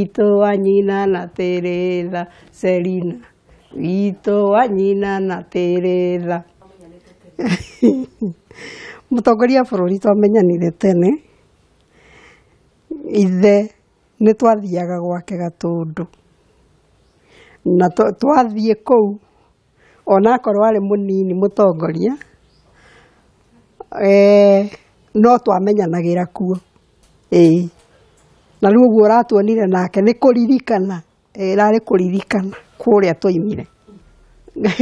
Witũ wa nyina na Teresa Selina, witũ wa nyina na Teresa. Mũtongoria wa bũrũri twamenyanire tene, ithe nĩ twathiaga gwake Gatũndũ, na twathiĩ kũu onakorwo arĩ mũnini mũtongoria, no twamenyanagĩra kuo, ĩĩ. Na rĩu ũguo ũratuonire nake nĩ kũririkana, ĩrarĩ kũririkana kũrĩa twaimire.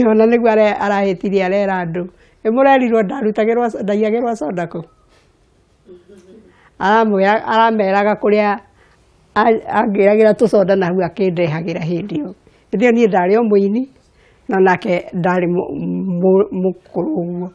Ona nĩguo arahĩtirie arera andũ, ĩ mũrerirwo ndarutagĩrwo, ndaiyagĩrwo soda kũ? Arameraga kũrĩa angĩragĩra tũcoda na hau akĩndehagĩra hĩndĩ ĩyo. Hĩndĩ ĩyo niĩ ndarĩ o mũini, no nake ndarĩ mũkũrũ ũguo.